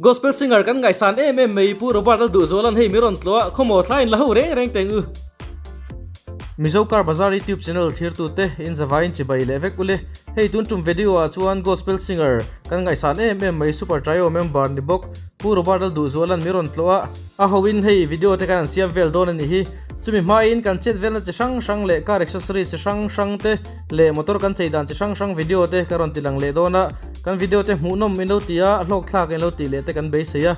Gospel singer kan ngaihsan em em mai Pu Robert Lalduhzuala'n hei mi rawn tlawh a, khawmaw thlai in la ho reng reng teng u. Mizo Car Bazaar YouTube channel thirtute in zavaiin chibai leh vek ule. Hei tun tum video ah chuan Gospel singer kan ngaihsan em em mai Super Trio member ni bawk Pu Robert Lalduhzuala'n mi rawn tlawh a, a hoin hei video te kan han siam vel dawn a nih hi. Chumi hmain kan chet velna chi hrang hrang leh car accessories chi hrang hrang te leh motor kan chei dan chi hrang hrang video te ka rawn ti lang leh dawn a, kan video te hmuhnawm in lo ti a, hlawkthlak in lo tih leh te kan beisei a.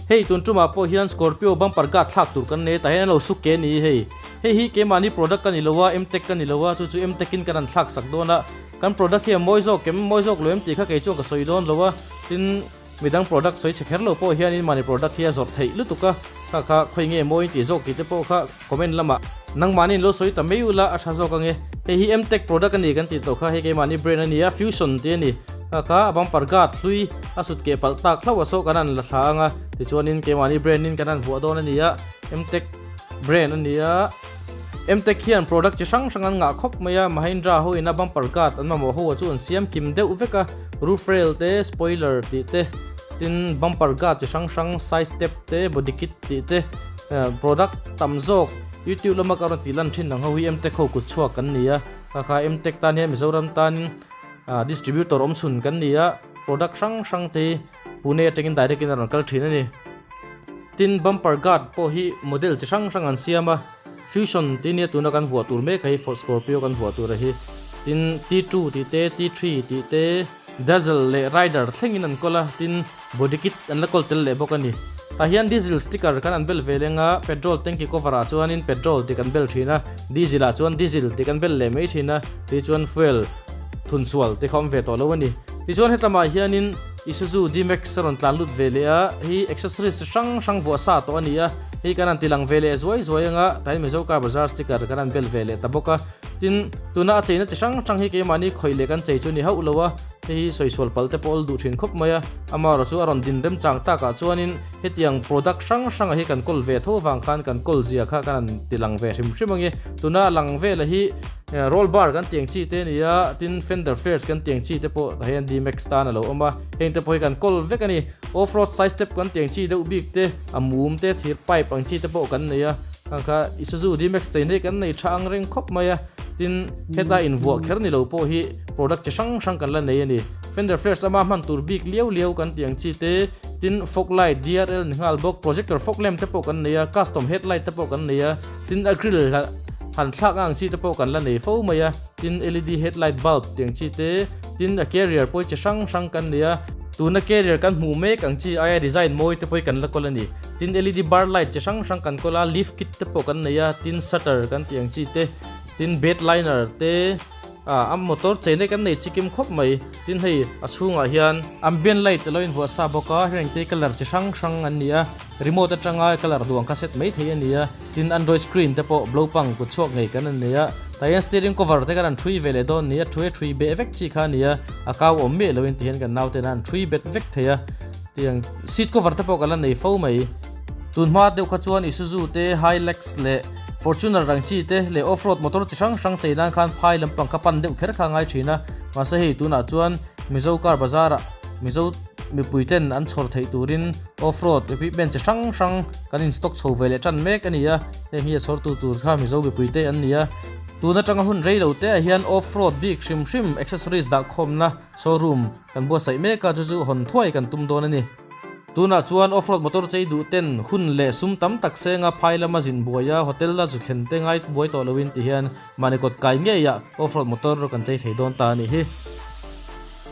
Hei tun tumah pawh hian Scorpio bumper guard thlak tur kan nei tah hian an lo suk ke a ni hei. Hei hi keimahni product ka ni lo a, Mtech ka ni lo a, chu chu Mtech in kan han thlak sak dawn a, kan product hi a mawi zawk em, mawi zawk lo em tih kha kei chuan ka sawi dawn lo a, tin, Midang product sawi chhe kher lo pawh hianin mahni product hi a zawrh theih lutuk a, kha kha khawi nge mawi tih zawk tih te pawh kha comment lamah nangmahni in lo sawi ta mai ula a tha zawk ange. Hei hi Mtech product a ni kan tih tawh kha hei keimahni brand a ni a, Fusion tih a ni. Kha kha a bumper guard hlui a sut keh palh tak hlauh a saw kan han la thla anga tichuanin keimahni brand in kan han vuah dawn a ni a, Mtech brand a ni a. Mtech hian product chi hrang hrang an ngah khawp mai a, Mahindra ho ina bumper guard an mamawh ho chu an siam kim deuh vek a, roof rail te, spoiler tih te, tin bumper guard chi hrang hrang, side step te, body kit tih te, product tam zawk YouTube lama ka rawn tih lan thin ang ho hi Mtech ho kut chhuak kan ni a, kha kha Mtech tan hian Mizoram tanin distributor awm chhun kan ni a, product hrang hrang te hi Pune atangin direct in a rawn kal thin a ni. Tin, bumper guard pawh hi model chi hrang hrang an siam a, Fusion tih nia tuna kan vuah tur mek a hi Ford Scorpio kan vuah tur a hi. Tin, T2 tih te, T3 tih te, Dazzle leh Rider thlengin an kawl a, tin body kit an la kawl tel leh bawk a ni. Tah hian diesel sticker kan an bel ve leng a, petrol tanky cover ah chuanin petrol tih kan bel thin a, diesel ah chuan diesel tih kan bel leh mai thin a, tichuan fuel thunsual te kha awm ve tawh lo a ni. Tichuan hetlamah hianin Isuzu D-Max a rawn tlan lut ve leh a, hei accessories hrang hrang vuah sa tawh a ni a, hei kan han ti lang ve leh zuai zuai anga tlai Mizo Car Bazaar sticker kan han bel ve leh ta bawk a. Tin, tuna a cheina chi hrang hrang hi keimahni khawih leh kan chei chu ni hauh lo a, hei hi sawisual pal te pawh awl duh thin khawp mai a, amaherawhchu chu a rawn din remchang takah chuanin hetiang product hrang hranga hi kan kawl ve tho vang khan kan kawl zia kha kan han ti lang ve hrim hrim ange. Tuna a lang vela hi. Roll bar kan tiang chi te a ni a, tin fender flares kan tiang chi te pawh tah hian D-max tan a lo awm a, heng te pawh hi kan kawl vek a ni. Off road side step kan tiang chi deuh bik te, a mum te, thir pipe ang chi te pawh kan nei a, khang kha Isuzu D-max te hi kan nei tha ang reng khawp mai a, tin heta invuah kher ni lo pawh hi product chi hrang hrang kan la nei a ni. Fender flares ama hman tur bik liau liau kan tiang chi te, tin fog light, DRL ni nghal bawk, projector fog lamp te pawh kan nei a, custom headlight te pawh kan nei a. Tin a grill han thlak ang chi te pawh kan la nei fo mai a, tin led headlight bulb tiang chi te, tin a carrier pawh hi chi hrang hrang kan nei a, tuna carrier kan hmuh mek ang chi aia design mawi te pawh hi kan la kawl a ni, tin led bar light chi hrang hrang kan kawl a, lift kit te pawh kan nei a, tin shutter kan tih ang chi te, tin bed liner te. A motor cheina kan nei chikim khawp mai. Tin hei a chhungah hian ambient light a lo invuah sa bawk a, heng te colour chi hrang hrang an ni a, remote atanga colour duang kha set mai thei a ni a, tin android screen te pawh blow pang kut chhuak ngei kan an nei a, tah hian steering cover te kan han thui ve leh dawn a ni a, thui a thui beh vek chi kha a ni a, a kau awm miah loin ti hian kan naute an thui bet vek thei a, tiang seat cover te pawh kan la nei fo mai. Tun hma deuh kha chuan Isuzu te Hilux leh Fortuner rang chi te leh off road motor chi hrang hrang chei nan khan phai lampang kha pan deuh kher kha a ngai thin a, mahse hei tunah chuan Mizo car bazar ah Mizo mipui ten an chhawr theih turin off road equipment chi hrang hrang kan in stock chho ve leh tan mek a ni a, heng hi a chhawr tu tur kha Mizo mipui te an ni a. Tun atanga hun rei lo te ah hian off road bik hrim hrim accessories dah khawmna showroom kan buatsaih mek a, chu chu hawn thuai kan tum dawn a ni. Tunah chuan off-road motor chei duh ten hun leh sum tam tak senga phai lama zin buai a, hotel la zu thlen te ngai buai tawh loin ti hian mahni kawt kai ngeiah off-road motor kan chei thei dawn ta a nih hi.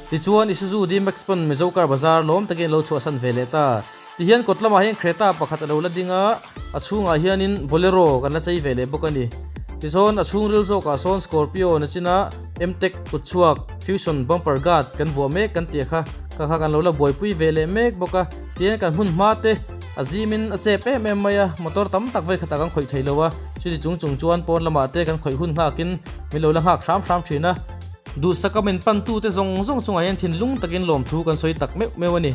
Tichuan Isuzu D-Max pawn Mizo car bazar lawm takin lo chhuahsan ve leh ta. Tihian kawt lamah hian Creta pakhat a lo la ding a, a chhungah hianin Bolero kan la chei ve leh bawk a ni. Tisawn a chhungril zawkah sawn Scorpio nachina M-Tech kutchhuak Fusion bumper guard kan vuah mek kan tih kha kha kha kan lo la buaipui ve leh mek bawk a, tihian kan hmun hma te a zim in a chep em em mai a, motor tam tak vei khatah kan khawih thei lo a, chuti chung chung chuan pawn lamah te kan khawih hun nghak in min lo la nghak hram hram thin a. Duhsaka min pan tu te zawng zawng chungah hian thinlung takin lawmthu kan sawi tak meuh meuh a ni.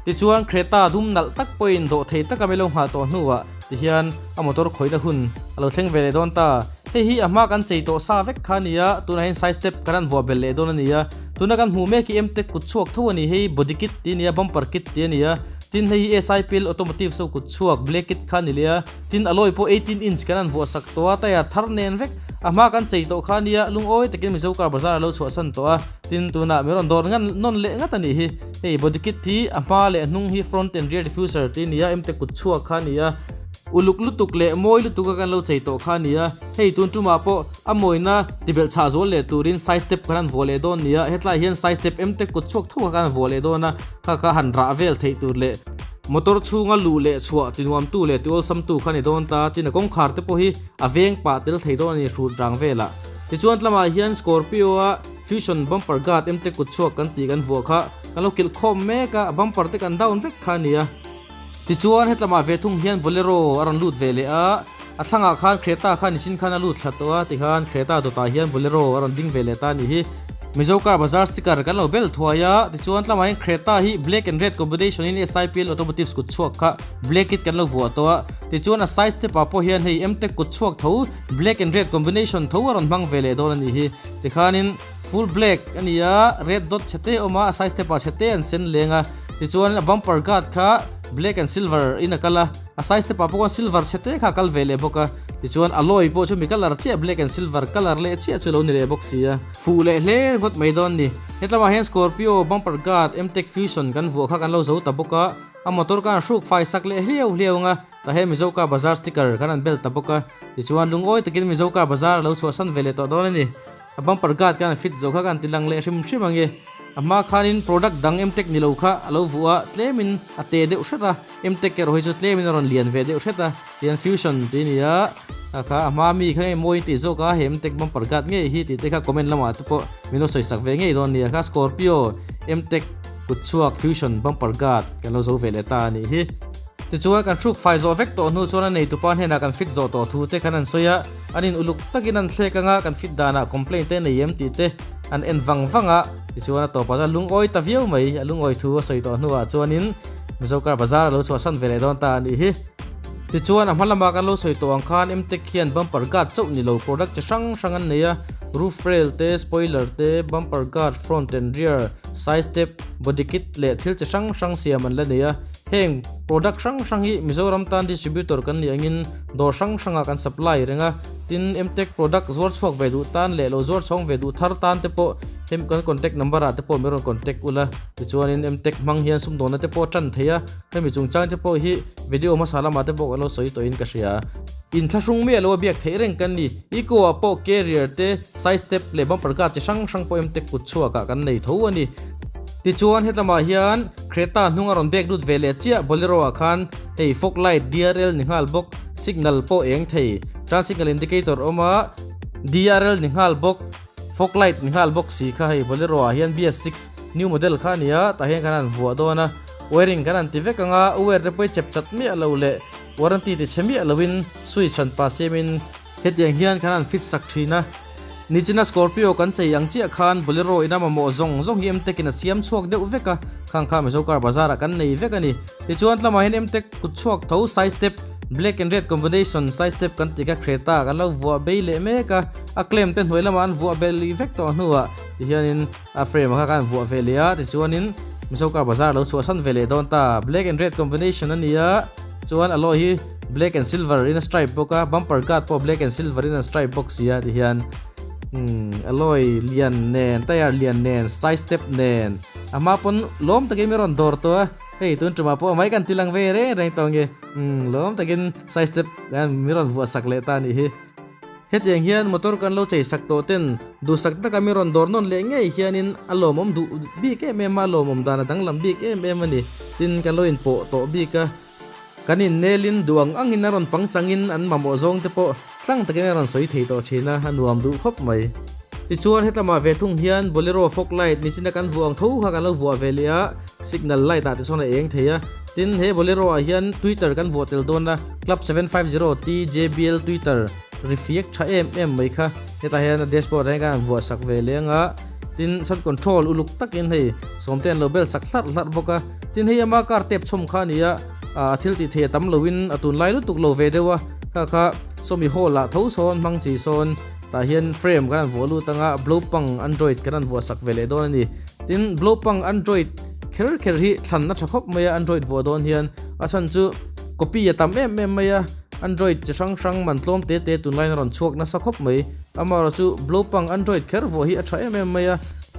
Tichuan Creta dum nalh tak pawhin dawh thei taka min lo nghah tawh hnuah tihian a motor khawihna hun a lo thleng ve leh dawn ta. Hei hi a hma kan chei tawh sa vek kha a ni a, tunah hian side step kan han vuah belh leh dawn a ni a. Tuna kan hmuh mek hi Mtech kut chhuak tho a ni, hei body kit tih a ni a, bumper kit tih a ni a. Tin hei hi SIPL Automotive so kut chhuak black kit kha a ni leh a. Tin alloy pawh 18 inch kan han vuah sak tawh a, tyre thar nen vek a hma kan chei tawh kha a nia, lungawi takin Mizo car bazar a lo chhuahsan tawh a. Tin tunah min rawn dawr ngan nawn leh ngat a nih hi. Hei body kit hi a hma leh hnung hi front and rear diffuser tih a ni a, Mtech kut chhuak kha a ni a. Uluk lutuk leh mawi lutuk a kan lo chei tawh kha a ni a, hei tun tumah pawh a mawina tibelh chhah zual leh turin side step kan han vuah leh dawn nia, hetlai hian side step em te kut chhuak tho kha kan han vuah leh dawn a, kha kha han rah vel theih tur leh motor chhunga luh leh chhuah tinuamtu leh tiawlsamtu kha a ni dawn ta, tin a kawngkhar te pawh hi a veng pah tel thei dawn a ni hrut rang velah. Tichuan tlamah hian Scorpio a Fusion bumper guard em te kut chhuak kan tih kan vuah kha kan lo kilh khawm mek a, a bumper te kan down vek kha a ni a. Tichuan hetlamah ve thung hian Bolero a rawn lut ve leh a, a thlangah khan Creta kha nichin khan a lut thla tawh a, tikhan Creta dawtah hian Bolero a rawn ding ve leh ta a nih hi. Mizo Car Bazaar sticker kan lo bel thuai a, tichuan tlamah hian Creta hi black and red combination in SIPL Automotives kut chhuak kha black it kan lo vuah tawh a, tichuan a side step ah pawh hian hei Mtech kut chhuak tho black and red combination tho a rawn hmang ve leh dawn a nih hi. Tikhanin full black a ni a, red dot chhe te a awm a, a side step ah chhe te an sen leng a. Tichuan a bumper guard kha black and silver in a kal a, a side step ah pawh khuan silver chhe te kha a kal ve leh bawk a. Tichuan alloy pawh chu mi colour chiah black and silver colour leh chiah chu lo ni leh bawk si a. Fuh leh hle ngawt mai dawn ni. Hetlamah hian Scorpio bumper guard Mtech Fusion kan vuah kha kan lo zo ta bawk a, a motor khan a hruk fai sak leh hliau hliau ang a, tah hian Mizo car bazar sticker kan han bel ta bawk a. Tichuan lungawi takin Mizo car bazar a lo chhuahsan ve leh tawh dawn a ni. A bumper guard khan a fit zawh kha ka han ti lang leh hrim hrim ang e. A hma khanin product dang Mtech ni lo kha a lo vuh a, tlemin a te deuh hret a, Mtech erawh hi chu tlemin a rawn lian ve deuh hret a, tihian Fusion tih a ni a, a kha a hma mi kha nge mawi tih zawk a, he Mtech bumper guard ngei hi tih te kha comment lamah te pawh min lo sawi sak ve ngei dawn a ni a, kha Scorpio Mtech kutchhuak Fusion bumper guard kan lo zo ve leh ta a nih hi. Tichuan kan hruk fai zawh vek tawh hnu chuan a neitupa hnenah kan fit zawh tawh thu te khan an sawi a, an in uluk takin an thlek anga kan fit danah complaint te nei em tih te an en vang vang a, tichuan a tawpah chuan lungawi ta viau mai, a lungawi thu a sawi tawh hnuah chuanin Mizo car bazar a lo chhuahsan ve leh dawn ta a nih hi. Tichuan a hma lama kan lo sawi tawh ang khan Mtech hian bumper guard chauh ni lo product chi hrang hrang an nei a, roof rail te, spoiler te, bumper guard, front and rear, side step, body kit leh thil chi hrang hrang siam an la nei a. Heng product hrang hrang hi Mizoram tan distributor kan nih angin dawr hrang hrangah kan supply reng a, tin Mtech product zuar chhuak ve duh tan leh lo zuar chhawng ve duh thar tan te pawh hem kan contact number ah te pawh min rawn contact ula, tichuanin Mtech hmang hian sumdawnna te pawh a tan thei a, hemi chungchang te pawh hi video hmasa lamah te pawh kan lo sawi tawhin ka hria. Inthlahrung miah lo a biak theih reng kan ni, Eco ah pawh carrier te, side step leh bumper guard chi hrang hrang pawh Mtech kut chhuakah kan nei tho a ni. Tichuan hetlamah hian Creta hnung a rawn bek lut ve leh chiah Bolero ah khan hei fog light DRL ni nghal bawk, signal pawh eng thei, turn signal indicator awm a, DRL ni nghal bawk, fog light ni nghal bawk si kha hei Bolero ah hian BS6 new model kha a ni a, tah hian kan han vuah dawn a, wiring kan han ti vek ang a, wire te pawh hi chep chat miah lo leh warranty ti chhe miah loin switch hran pa siamin Hetiang hian kan han fit sak thin a, nichina Scorpio kan chei ang chiah khan Bolero ina mamawh zawng zawng hi Mtech in a siam chhuak deuh vek a, khang kha Mizo Car Bazaar ah kan nei vek a ni. Tichuan tlamah hian Mtech kut chhuak tho side step, black and red combination side step kan ti kha Creta kan lo vuah bei leh mek a, a clamp te hnuai lamah an vuah belh lui vek tawh hnuah tihianin a frame ah kha kan vuah ve leh a, tichuanin Mizo Car Bazaar lo chhuahsan ve leh dawn ta, black and red combination a ni a, chuan alloy hi Black and silver in a stripe bawk a, bumper guard pawh black and silver in a stripe bawk si a tihian umm alloy lian nen tyre lian nen side step nen a hma pawn lawm takin min rawn dawr tawh a, hei tun tumah pawh a mai kan ti lang ve reng reng tawh ang e umm lawm takin side step min rawn vuah sak leh ta a nih hi. Hetiang hian motor kan lo chei sak tawh ten duhsak taka min rawn dawr nawn leh ngei hianin a lawmawm duh bik em em a, a lawmawm dan a danglam bik em em a ni tin kan lo inpawh tawh bik a. Kan innelin duh ang angin a rawn pangchangin an mamawh zawng te pawh tlang takin a rawn sawi thei tawh thin a, a nuam duh khawp mai. Tichuan hetlama ve thung hian Bolero fog light nichina kan vuah ang tho kha kan lo vuah ve leh a, signal light ah te chuan a eng thei a. Tin, he Bolero ah hian tweeter kan vuah tel dawn a, Club 750 TJBL tweeter ri fiak tha em em mai kha hetah hian a dashboard ah hian kan han vuah sak ve leh ang a. Tin, sun control uluk takin hei sawmte an lo bel sak hlarh hlarh bawk a. Tin hei ama car tep chhawm kha a ni a, a thil tih theih a tam loin a tunlai lutuk lo ve deuh a, kha kha Sawmi hall ah tho sawn hmang chi sawn tah hian frame kan han vuah lut anga blopang android kan han vuah sak ve leh dawn a ni. Tin, blopang android kher kher hi thlan a tha khawp mai a android vuah dawn hian a chhan chu copy a tam em em mai a, android chi hrang hrang man tlawm te te tunlaiin a rawn chhuak nasa khawp mai. Amaherawhchu blopang android kher vuah hi a tha em em mai a,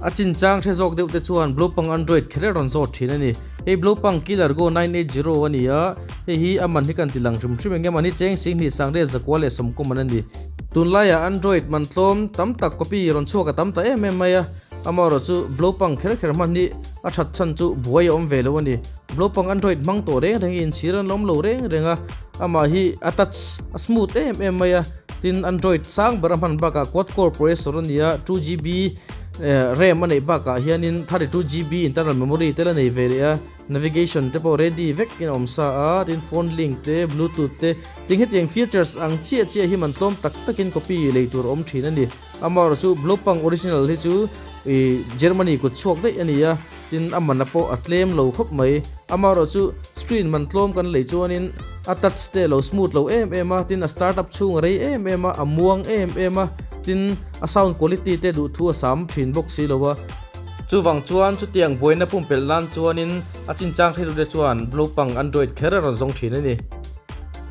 a chinchang hre zawk deuh te chuan blopang android kher a rawn zawt thin a ni. Hei Blopang Killer Go 980 a ni a, hei hi a man hi kan ti lang hrim hrim eng emaw ni cheng 20 sangriat zakua leh sawmkaw man a ni. Tunlaiah Android man tlawm tam tak copy rawn chhuak a tam ta em em mai a, amaherawh chu Blopang kher kher hman hi a that chhan chu buai a awm ve lo a ni. Blopang Android hmang tawh reng reng hi inchhir an lawm lo reng reng a, amah hi a touch a smooth em em mai a, tin Android sang ber a hman bakah quad core processor a ni a, 2GB RAM a neih bakah hianin 32GB internal memory te la nei ve leh a, navigation te pawh ready vek in a awm sa a, tin phone link te, bluetooth te, tin hetiang features ang chiah chiah hi man tlawm tak takin copy lei tur a awm thin a ni. Amaherawhchu chu Blaupunkt original hi chu ih Germany kut chhuak daih a ni a, tin a man a pawh a tlem lo khawp mai. Amaherawhchu screen man tlawm kan lei chuanin a touch te a lo smooth lo em em a, tin a start up chhung a rei em em a, a muang em em a, tin a sound quality te duhthu a sam thin bawk si lo a. Chuvang chuan chutiang buaina pumpelh nan chuanin a chinchang hrilute chuan Blaupunkt Android kher a rawn zawng thin a ni.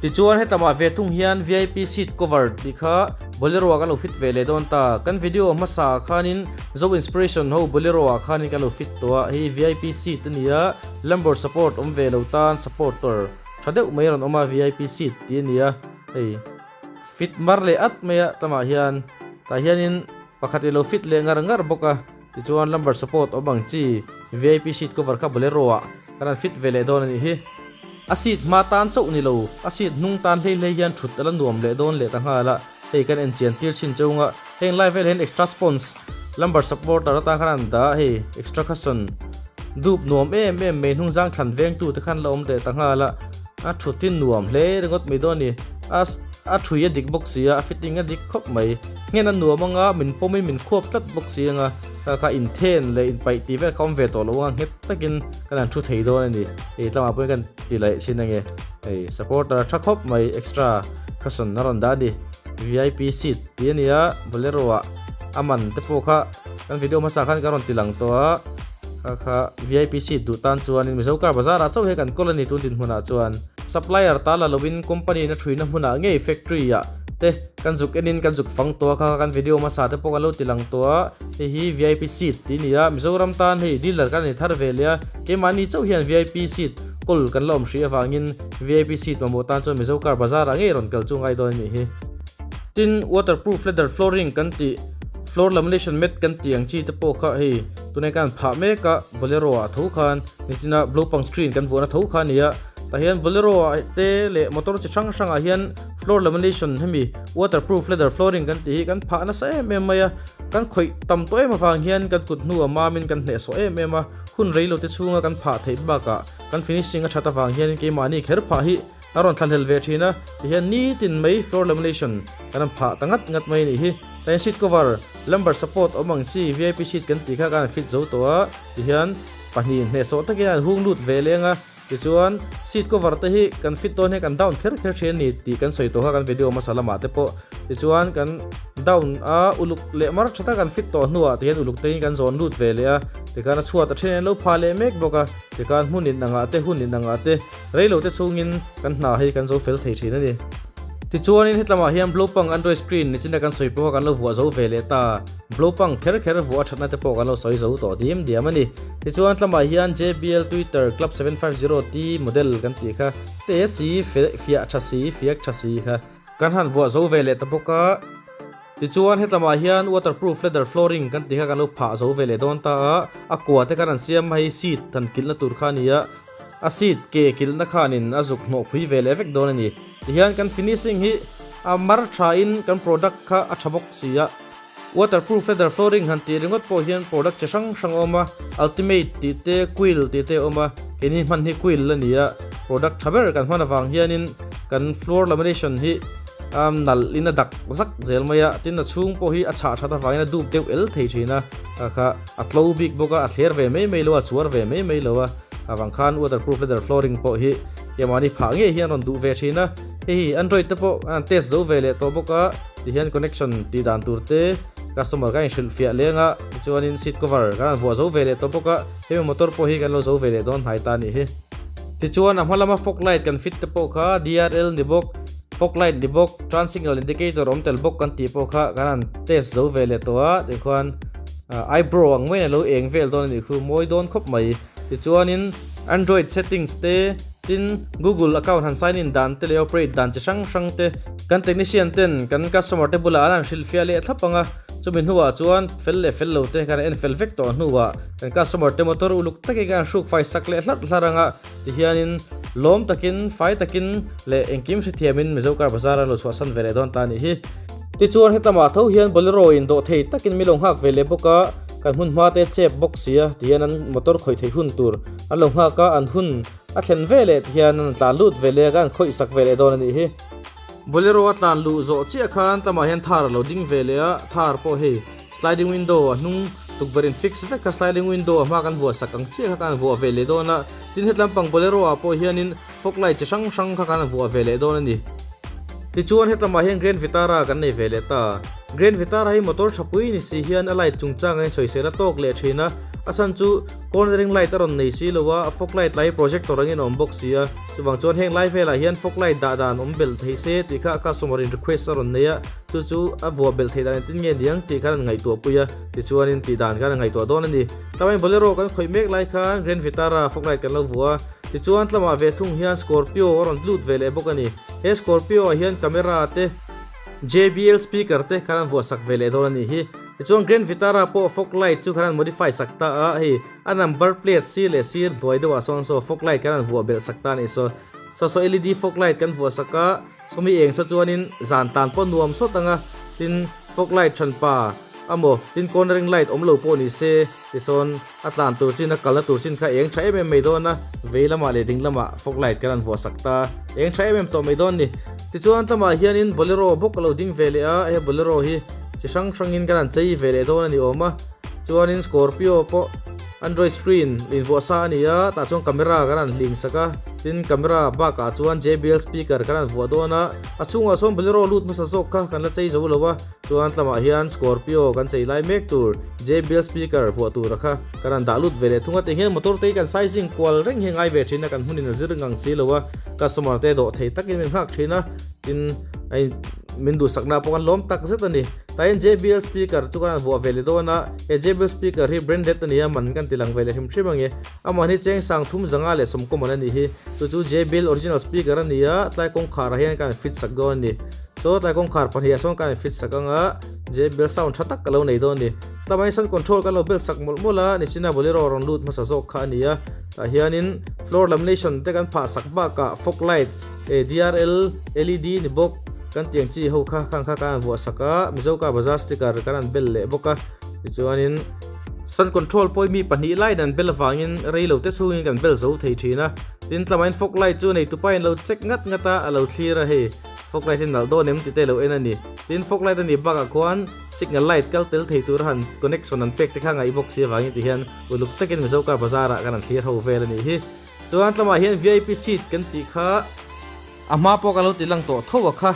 Tichuan hetamah ve thung hian vip seat cover tih kha Bolero ah kan lo fit ve leh dawn ta. Kan video hmasa ah khanin Zo Inspiration ho Bolero ah khanin kan lo fit tawh a, hei vip seat a ni a, lumbar support awm ve lo tan supporter tha deuh mai a rawn awm a, vip seat tih a ni a, hei fit mar leh at mai a tamah hian tah hianin pakhat i lo fit leh ngar ngar bawk a, tichuan lumbar support awm ang chi vip seat cover kha Bolero ah kan han fit ve leh dawn a nih hi. A seat hma tan chauh ni lo, a seat hnung tan hlei hlei hian thut a la nuam leh dawn leh ta nghal a, hei kan en chian tir chin chunga heng lai vel hian extra sponge lumbar supporter atan khan an dah a, hei extra cushion dup nuam em em mai hnung zang thlan veng tu te khan la awm leh ta nghal a, a thut hi nuam hle ringawt mai dawn a ni, a a thui a dik bawk si a, a fitting a dik khawp mai, nghen a nuam anga min pawmin min khuap tlat bawk si anga. Kha kha inthen leh inpaih tih vel kha awm ve tawh lo anga nghet takin kan han thu thei dawn a ni. Hei tlangah pawhin kan ti laih thin ange. Hei supporter tha khawp mai extra cushion a rawn dah a ni. Vip seat tih a ni a, bolero ah a man te pawh kha kan video hmasa khan kan rawn ti lang tawh a. Kha kha vip seat duh tan chuanin Mizo car bazar ah chauh hi kan kawl a ni tun dinhmunah chuan. Supplier ta la lovin company in a thuina hmunah ngei factory ah te Kan zuk enin kan zuk fang tawh a, kha kha kan video hmasa te pawh kan lo ti lang tawh a, hei hi vip seat tih a ni a, Mizoram tan hei dealer kan ni thar ve leh a, keimahni chauh hian vip seat kawl kan la awm hrih avangin vip seat mamawh tan chuan Mizo car bazar ah ngei rawn kal chu ngai dawn a nih hi. Tin, waterproof leather flooring kan tih, floor lamination mat kan tih ang chi te pawh kha hei tunah hian kan han phah mek a, bolero ah tho khan nichina blue pang screen kan vuahna tho kha a ni a, tah hian bolero ah te leh motor chi hrang hrang ah hian Floor lamination hemi waterproof leather flooring kan tih hi kan phah nasa em em mai a, kan khawih tam tawh em avang hian kan kut hnu a mamin kan hnehsawh em em a, hun rei lo te chhunga kan phah theih bakah kan finishing a that avang hian keimahni kher phah hi a rawn thlahlel ve thin a, tihian nitin mai floor lamination kan han phah ta ngat ngat mai a nih hi. Tihian seat cover, lumbar support awm ang chi vip seat kan tih kha kan han fit zo tawh a, tihian pahnih hnehsawh takin a han hung lut ve leng a. Tichuan, seat cover te hi kan fit dawn hian kan down kher kher thin a ni tih kan sawi tawh kha kan video hmasa lamah te pawh. Tichuan, kan down a uluk leh mar tha tak kan fit tawh hnuah tihian uluk te hi kan zawn lut ve leh a, tikhan a chhuat a then an lo phah leh mek bawk a, tikhan hmun in angah te hun in angah te rei lo te chhungin kan hna hi kan zo fel thei thin a ni. Tichuanin hetlamah hian Blopang Android screen nichina kan sawi pawh kha kan lo vuah zo ve leh ta. Blopang kher kher vuah a thatna te pawh kan lo sawi zo tawh diam diam a ni. Tichuan tlamah hian JBL Twitter Club 750T model kan tih kha te si fiah tha si fiak tha si kha kan han vuah zo ve leh ta bawk a. Tichuan hetlamah hian waterproof leather flooring kan tih kha kan lo phah zo ve leh dawn ta a, a kua te khan an siam a hei seat han kilhna tur kha a ni a, a seat ke kilhna khanin a zuk hnawh phui ve leh vek dawn a ni. Tihian kan finishing hi a mar thain kan product kha a tha bawk si a. Waterproof leather flooring han tih ringawt pawh hian product chi hrang hrang a awm a, ultimate tih te, quill tih te a awm a, keini hman hi quill a ni a, product tha ber kan hman avang hianin kan floor lamination hi a nalh in a dak zak zel mai a, tin a chhung pawh hi a chhah that avangin a dup deuh el thei thin a, kha kha a tlo bik bawk a, a thler ve mai mai lo a, a chuar ve mai mai lo a, avang khan waterproof leather flooring pawh hi keimahni phah ngei hian rawn duh ve thin a. Hei hi Android te pawh an test zo ve leh tawh bawk a, tihian connection tih dan tur te customer kan inhrilh fiah leng a, tichuanin seat cover kan han vuah zo ve leh tawh bawk a, hemi motor pawh hi kan lo zo ve leh dawn hnai ta a nih hi. Tichuan a hma lama fog light kan fit te pawh kha DRL ni bawk, fog light ni bawk, turn signal indicator awm tel bawk kan tih pawh kha kan han test zo ve leh tawh a, tikhuan eyebrow ang maiin a lo eng vel dawn a nih khu, mawi dawn khawp mai. Tichuanin Android settings te, tin Google account han sign in dan te leh operate dan chi hrang hrang te kan technician ten kan customer te bulah an han hrilhfiah leh thlap ang a, chumi hnuah chuan fel leh fel lo te kan en fel vek tawh hnuah kan customer te motor uluk takin kan han hruk fai sak leh hlarh hlarh ang a, tihianin lawm takin fai takin leh engkim hrethiamin Mizo car bazar an lo chhuahsan ve leh dawn ta a nih hi. Tichuan hetlama tho hian Bolero in dawh thei takin mi lo nghak ve leh bawk a. Kan hmun hma te chep bawk sia ti hian an motor khawih theih hun tur an lo nghak a, an hun a thlen ve leh ti hian an tlan lut ve leh a, an khawih sak ve leh dawn a nih hi. Bolero a tlan luh zawh chiah khan tlama hian thar a lo ding ve leh a, thar pawh hei sliding window a hnung tukverh in fix vek kha sliding window a hma kan vuah sak ang chiah kha kan vuah ve leh dawn a, tin hetlam pang bolero ah pawh hianin fog light chi hrang hrang kha kan vuah ve leh dawn a ni. Tichuan hetlamah hian Grand Vitara kan nei ve leh ta. Grand Vitara hi motor tha pui ni si hian a light chungchang a insawisel a tawk leh thin a, a chhan chu cornering light a rawn nei si lo a, fog light lai projector angin a awm bawk si a, chuvang chuan heng lai velah hian fog light dah dan awm belh thei se tih kha customer in request a rawn nei a, chu chu a vuah belh theih dan engtin nge niang tih khan an ngaihtuah pui a, tichuanin tih dan khan a ngaihtuah dawn a ni. Tlamain Bolero kan khawih mek lai khan Grand Vitara fog light kan lo vuah a, tichuan tlamah ve thung hian Scorpio a rawn lut ve leh bawk a ni. He Scorpio ah hian camera te, JBL speaker te khan an vuah sak ve leh dawn a nih hi. Tichuan Grand Vitara pawh fog light chu khan an modify sak ta a, hei a number plate sir leh sir hnuai deuhah sawn saw fog light khan an vuah belh sak ta a nih saw. Saw saw LED fog light kan vuah sak a, sawmi eng saw chuanin zan tan pawh nuam sawt ang a, tin fog light thanpa amaw tin cornering light awm lo pawh ni se Tisawn a tlan tur chin a kalna tur chin kha eng tha em em mai dawn a, vei lamah leh ding lamah fog light kan han vuah sak ta, eng tha em em tawh mai dawn ni. Tichuan tlamah hianin bolero bawk a lo ding ve leh a, he bolero hi chi hrang hrangin kan han chei ve leh dawn a ni awm a, chuanin scorpio pawh android screen invuah sa a ni a, tah chuan camera kan han hling sak a, tin camera bakah chuan JBL speaker kan han vuah dawn a, a chhungah sawn bolero lut hmasa zawk kha kan la chei zo lo a. Chuan tlamah hian Scorpio kan chei lai mek tur JBL speaker vuah tura kha kan han dah lut ve leh thung a, tihian motor te hi kan sizing kual reng hi ngai ve thin a, kan hmunin a zir ngang si lo a, customer te dawh thei takin min nghak thin a, tin hei min duhsakna pawh kan lawm tak zet a ni. Tah hian JBL speaker chu kan han vuah ve leh dawn a, he JBL speaker hi branded a ni a, man kan ti lang ve leh hrim hrim ang e. Amah hi cheng sang thum zanga leh sawmkawm an a nih hi. Chu chu JBL original speaker a ni a, tlai kawngkhar ah hian kan fit sak dawn a ni. Saw tlai kawngkhar pahnih ah sawn kan fit sak ang a, JBL sound tha tak ka lo nei dawn a ni. Tlamain sound control kan lo bel sak mawlh mawlh a, nichina Bolero rawn lut hmasa zawk kha a ni a. Tah hianin floor lamination te kan phah sak bakah fog light, DRL, LED ni bawk kan tiang chi ho kha khang kha kan han vuah sak a, Mizo car bazar sticker kan han bel leh bawk a. Tichuanin. Sun control pawh hi mi pahnih laiin an bel avangin rei lo te chhungin kan bel zo thei thin a, tin tlamain fog light chu nei tupain lo check ngat ngat a, a lo thlir a hei fog light hi nalh dawn em tite lo en a ni. Tin fog light a nih bakah khuan signal light kal tel thei tura han connection an pek te kha ngaih bawk si avangin tihian uluk takin Mizo car bazar ah kan han thlir ho vel a nih hi. Chuan tlamah hian vip seat kan tih kha. A hma pawh ka lo ti lang tawh tho a kha.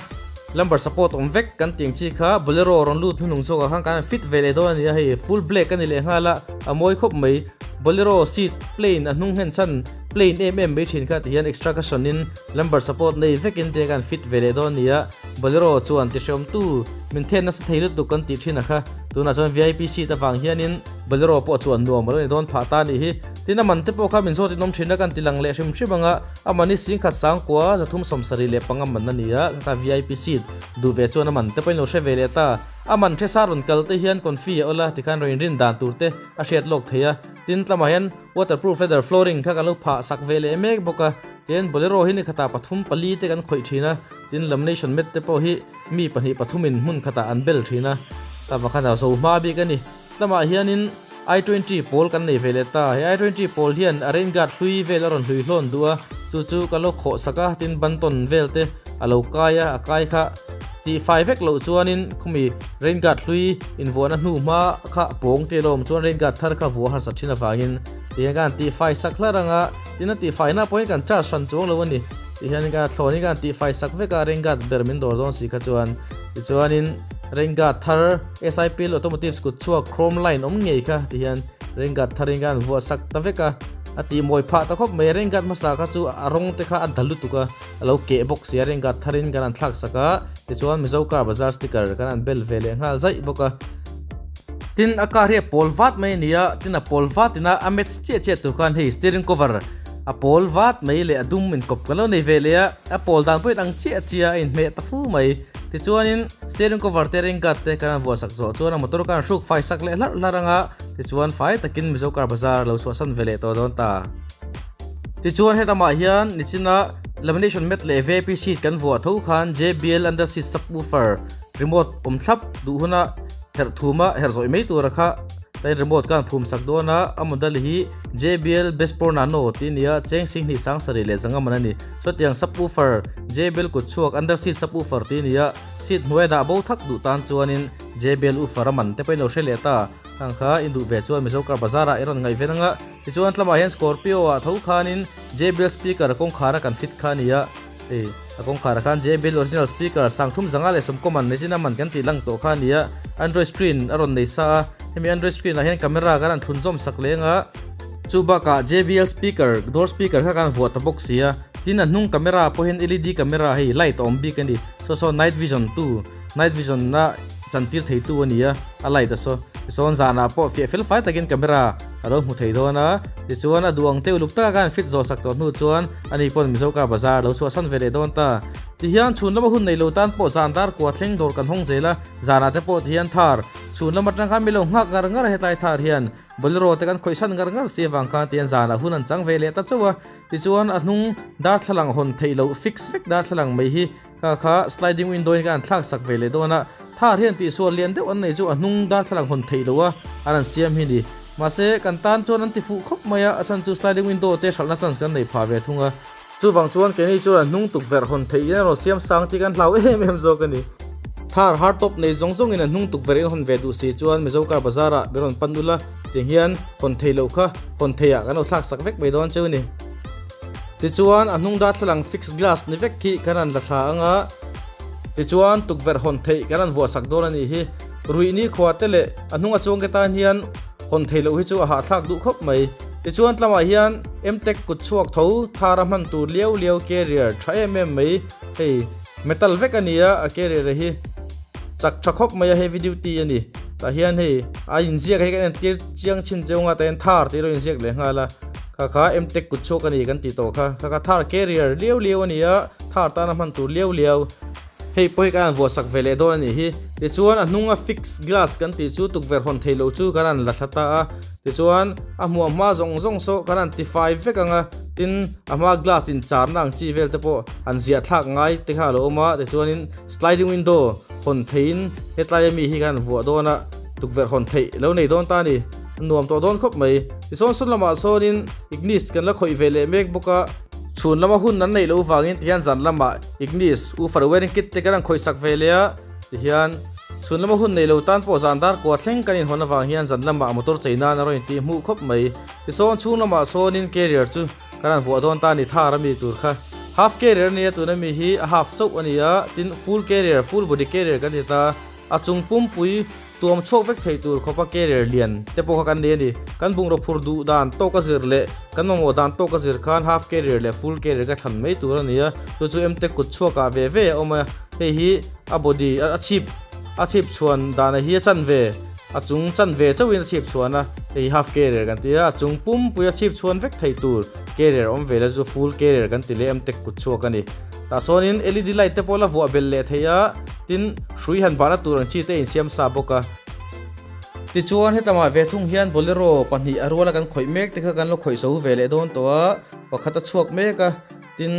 Lumbar support awm vek kan tih ang chi kha Bolero rawn lut hnuhnung zawkah khan kan han fit ve leh dawn a ni a, hei full black a ni leh nghal a, a mawi khawp mai. Bolero seat plain a hnung nghen chhan plain em em mai thin kha ti hian extra cushion in lumbar support nei vekin te kan fit ve leh dawn a ni a, Bolero chuan ti hreawmtu min then nasa thei lutuk kan tih thin a kha. Tunah chuan vip seat avang hianin Bolero pawh chuan nuam a lo ni dawn phah ta a nih hi. Tin a man te pawh kha min zawt in awm thin a kan ti lang leh hrim hrim ang a, a man hi singkhat sangkua 375 a man a ni a, kha vip seat duh ve chuan a man te pawhin lo hre ve leh ta. A man hresa rawn kal te hian confi a awla tikhan rawn inrin dan tur te a hriat lawk thei a, tin tlamah hian waterproof leather flooring kha kan lo phah sak ve leh mek bawk a, tin bolero hi ni khatah pathum pali te kan khawih thin a, tin lamination mat te pawh hi mi pahnih pathumin hmun khatah an bel thin a, ta vakhan a zo hma bik a ni. Tlamah hianin I twenty pawl kan nei ve leh ta. He I twenty pawl hian a rain guard hlui vel a rawn hlui hlawn duh a, chu chu ka lo khawh sak a, tin bantawn vel te a lo kai a, a kai kha tih fai vek loh chuanin khumi rain guard hlui invuahna hnu hma kha pawng te lawm chuan rain guard thar kha vuah harsa thin avangin tihian kan tih fai sak hlar ang a, tin a tih faina pawhin kan charge hran chuang lo a ni. Tihian in kan a thlawn hi kan tihfai sak vek a, rain guard ber min dawr dawn si kha chuan. Tichuanin rain guard thar SIPL Automotives kut chhuak chrome line awm ngei kha tihian rain guard thar in kan vuah sak ta vek a, a tih mawi phah ta khawp mai. Rain guard hmasa kha chu a rawng te kha a dal lutuk a, a lo keh bawk sia rain guard thar in kan han thlak sak a, tichuan Mizo Car Bazaar sticker kan han bel ve leh nghal zaih bawk a. Tin a car hi a pawl vat mai a ni a, tin a pawl vat ina a match chiah chiah tur khan hei steering cover a pawl vat mai leh a dum inkawp kan lo nei ve leh a, a pawl dan pawhin ang chiah chiah a inhmeh ta fu mai. Tichuanin steering cover te ring guard te kan han vuah sak zawh chuan a motor khan hruk fai sak leh hlarh hlarh anga tichuan fai takin Mizo car bazar lo chhuahsan ve leh tawh dawn ta. Tichuan helamah hian nichina lamination mat leh vip seat kan vuah tho khan JBL under seat subwoofer remote awm thlap duh huna herh thuma herh zawih mai tura kha tain remote khan phum sak dawn a, a model hi JBL Bestpro Nano tih a ni a, cheng singhnih sang sarih leh zanga man a ni. Chutiang subwoofer JBL kut chhuak under seat subwoofer tih a ni a, seat hnuaia dah bo thak duh tan chuanin JBL woofer a man te pawhin lo hre leh ta. Khang kha in duh ve chuan Mizo car bazar ah i rawn ngaih ven anga, tichuan tlamah hian Scorpio ah tho khanin JBL speaker kawngkhar a kan fit kha a ni a, hei a kawngkhar ah khan JBL original speaker sangthum zanga leh sawmkaw man nichin a man kan tih lang tawh kha a ni a, Android screen a rawn nei sa a, hemi Android screen ah hian camera kan han thlunzawm sak leng a. Chu bakah JBL speaker, door speaker kha kan vuah ta bawk si a, tin a hnung camera pawh hian LED camera hei light a awm bik a ni, saw saw night vision tu, night vision a chantir thei tu a ni a, a light a saw, tichuan zanah pawh fiah fel fai takin camera a lo hmu thei dawn a, tichuan a duh ang teuh luk taka kan fit zawh sak tawh hnu chuan ani pawn Mizo car bazar a lo chhuahsan ve leh dawn ta. Tihian chhun lama hun nei lo tan pawh zan dar kua thleng dawr kan hawng zel a, zanah te pawh tihian thar chhun lam atang khan mi lo nghak ngar ngar a hetlai thar hian Bolero te kan khawih san ngar ngar si avang khan tihian zanah hun an chang ve leh ta chauh a, tichuan a hnung darthlalang hawn theih loh fix vek darthlalang mai hi kha kha sliding window in kan han thlak sak ve leh dawn a, thar hian tihsual lian deuh an nei chu a hnung darthlalang hawn theih loh a an han siam hi ni. Mahse kan tan chuan an ti fuh khawp mai a, a chhan chu sliding window te hralhna chance kan nei phah ve thung a. Chuvang chuan keini chuan a hnung tukverh hawn theih in a rawn siam sang tih kan hlau em em zawk a ni. Thar hard top nei zawng zawngin a hnung tukverh in hawn ve duh si chuan Mizo car bazar ah min rawn pan ula tiang hian hawn theih loh kha hawn theih ah kan lo thlak sak vek mai dawn cheu a ni. Tichuan a hnung darthlalang fix glass ni vek khi kan rawn la thla ang a, tichuan tukverh hawn theih kan rawn vuah sak dawn a nih hi. Ruih ni khua te leh a hnung a chuang te tan hian hawn theih loh hi chu a hahthlak duh khawp mai. Tichuan tlamah hian Mtech kut chhuak tho thar a hman tur liau liau carrier tha em em mai hei metal vek a ni a, a carrier hi chak tha khawp mai a heavy duty a ni. Tah hian hei a inziak hi kan entir chiang chhin cheu nga tah hian thar tih erawh inziak leh nghal a, kha kha Mtech kut chhuak a ni kan tih tawh kha, kha kha thar carrier liau liau a ni a, thar tana hman tur liau liau. Hei pawh hi kan han vuah sak ve leh dawn a nih hi. Tichuan a hnunga fix glass kan tih chu tukverh hawn theih loh chu kan han la thla ta a. Tichuan a hmuah hma zawng zawng saw kan han tifai vek ang a. Tin a hma glass incharna ang chi vel te pawh han ziah thlak ngai te kha a lo awm a. Tichuanin sliding window hawn theihin hetlai ami hi kan han vuah dawn a, tukverh hawn theih lo nei dawn ta a ni. A nuam tawh dawn khawp mai. Tichuan sawn lamah sawnin Ignis kan la khawih ve leh mek bawk a. Chhun lama hun an neih loh vangin tihian zan lamah Ignis, woofer wearing kit te kan han khawihsak ve leh a, tihian chhun lama hun nei lo tan pawh zan dar kua thleng kan inhawn avang hian zan lamah motor chei nan a rawn intih hmuh khawp mai. Tisawn chhung lamah sawnin carrier chu kan han vuah dawn ta a ni thar ami tur kha. Half carrier a nia tuna mi hi a half chauh a ni a, tin full carrier, full body carrier kan ti ta, a chung pumpui Tuam chhuak vek thei tur khawpa carrier lian te pawh kha kan nei a ni. Kan bungraw phur duh dan tawk a zir leh kan mamawh dan tawk a zir khan half carrier leh full carrier ka thlan mai tur a ni a. Chu chu Mtech kut chhuakah ve ve a awm a, hei hi a body a chhip a chhip chhuan dan hi a chanve a chung chanve chauhin a chhip chhuan a, hei hi half carrier kan ti a, a chung pumpui a chhip chhuan vek thei tur carrier awm ve la chu full carrier kan ti leh Mtech kut chhuak a ni. Tah sawnin LED light te pawh la vuah belh leh thei a, tin hrui han bahna tur ang chi te insiam sa bawk a. Tichuan hetlangah ve thung hian Bolero pahnih a ruala kan khawih mek te kha kan lo khawih zo ve leh dawn tawh a, pakhat a chhuak mek a, tin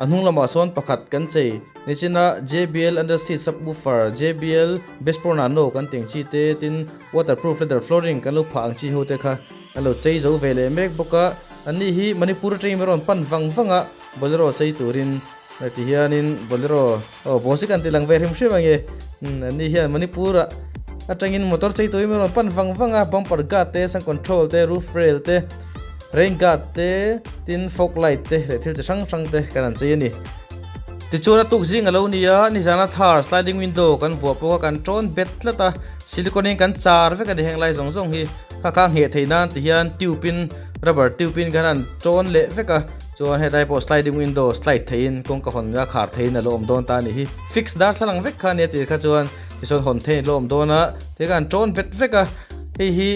a hnung lamah sawn pakhat kan chei nichina JBL under seat subwoofer, JBL Bestpro Nano kan tih ang chi te, tin waterproof leather flooring kan lo phah ang chi ho te kha kan lo chei zo ve leh mek bawk a, anni hi Manipur atangin rawn pan vang vang a. Bolero chei turin ti hianin Bolero aw boss hi kan ti lang ve hrim hrim ange an ni hian Manipur ah atangin motor chei turin rawn pan vang vang a bumper guard te sun control te roof rail te. Rain guard te, tin fog light te leh thil chi hrang hrang te kan han chei a ni. Tichuan a tuk zing a lo ni a, nizana thar sliding window kan vuah pawh kha kan tawn bet tlat a, silicone in kan char vek a ni heng lai zawng zawng hi. Kha kha ngheh theih nan ti hian tube in rubber tube in kan han tawn leh vek a, chuan hetlai pawh sliding window slide theihin kawngka hawn a khar theihin a lo awm dawn ta a nih hi. Fix darthlalang vek kha a nia tih kha chuan tichuan hawn theihin a lo awm dawn a, ti khan tawn bet vek a, hei hi